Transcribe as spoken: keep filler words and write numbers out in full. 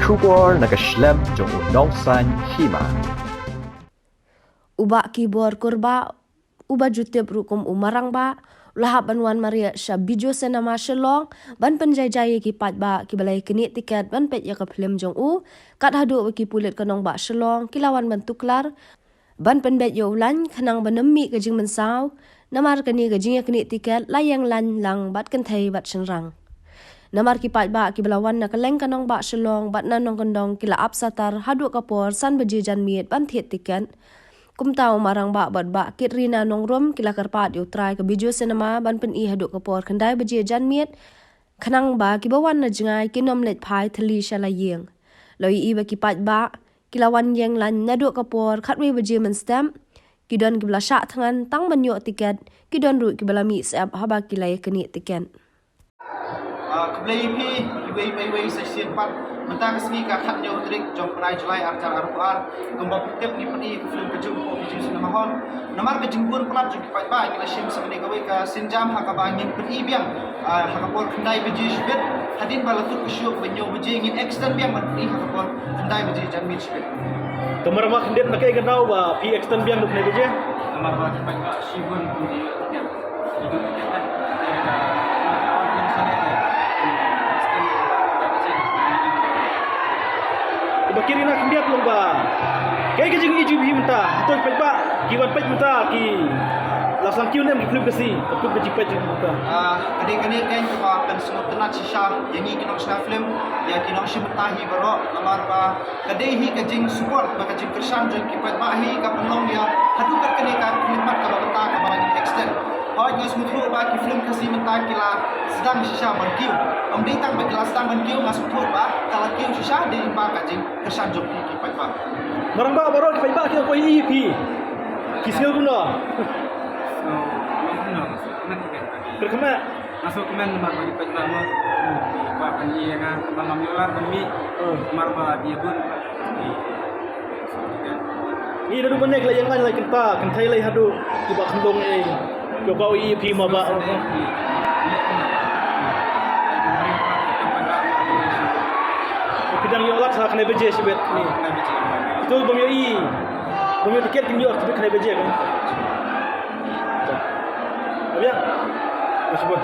Khubor na ka shlem jong u Nongsaiñ Hima. U Bah Kibor Kurbah, uba ju tip ruh kum u Marangbah, u la hap ban wan mareh sha Bijou Cinema Shillong ban pynjaijai ïa ki paidbah kiba la ïa knieh tiket ban peit ïa ka phlim jong u. Kat haduh ba ki pulit ka nongbah Shillong ki la wan ban tuklar ban pynbeit ïa u lain khnang ban ym mih ka jingmynsaw, namar kane ka jingïaknieh tiket la ïeng lain lang bad kynthei bad shynrang. Namar ki paidbah kiba la wan na kylleng ka nongbah Shillong bad na nongkyndong ki la ap satar haduh ka por san baje janmiet ban thied tiket. Kumta u Marangbah bad Bah Kitrina Nongrum ki la kyrpad ïa u trai ka Bijou Cinema ban pyni haduh ka por khyndai baje janmiet, khnang ba kiba wan na jngai kin ym leit phai thylli sha la ïing. La ïohi ba ki paidbah ki la wan ïeng lain naduh ka por khatwei baje mynstep. Ki don kiba la shah thngan tang ban ïoh tiket, ki don ruh kiba la mih syep haba ki la ïaknieh tiket. Ah, khublei ïa phi iwei pa iwei sa shisien pat. Mynta ka sngi ka khathynñiew tarik jong u bnai July ar hajar arphew ar. Kumba phi tip ngi pyni ka film Ka Jingpynim ha Bijou Cinema Hall. Namar ka jingbun palat jong ki paidbah ngi la shim sa kane kawei ka sienjam ha kaba ngin pyni biang, ah, ha ka por khyndai baje shibit. Hadien ba la kut ka show kaba hynñiew baje ngin extend biang ban pyni ha ka por khyndai baje janmiet shibit. Te Marangbah khyndiat, na kaei ka daw ba phi extend biang haduh khyndai baje? Namar ba ki paidbah shibun kum ki ïoh tiket. Ki ïoh tiket, eh. Te ka, ka, ka, ka, ka, Bah Kitrina, khyndiat, long ba kaei ka jingïohi jong phi mynta? Hato ki paidbah ki wan peit mynta ki la sdang kiew ne em ki film Khasi? Ka kut ka jingpeit jong ki mynta. Ah, ka dei kane keiñ kaba pynsngewtynnat shisha ïa ngi ki nongshna film, ïa ki nongshim bynta hi baroh, namar ba ka dei hi ka jingsupport bad ka jingkyrshan jong ki paidbah hi ka pynlong ïa haduh kat kane ka khyllipmat kaba mynta kaba la extend. Hooid, nga sngewthuh ba ki film Khasi mynta ki la sdang shisha ban kiew. Ym dei tang ba ki la sdang ban kiew, nga sngewthuh ba ka la kiew shisha dei lyngba ka jingkyrshan jong ki, ki paidbah. Marangbah, baroh ki paidbah ki ong ko ïohi ïa phi. Ki sngew kumno? Sngew kumno? Kumno? Kyrkhu. Nga sngewkmen namar ba ki paidbah mo. Ki kwah ban ïohi ïa nga, namar ngam ïoh lad ban mih. Hmm. Namar ba ki ïa bun. Ngi naduh mynne ki la ïeng lain, la kynta kynthei, la haduh kiba khynlung, eh. Ki kwah ïohi ïa phi mo bah. Ki dang ïoh lad sa khyndai baje shibit. Kito bym ïohi, bym ïoh tiket kin ïoh shibit khyndai baje kan. Ïa. Ka shibun.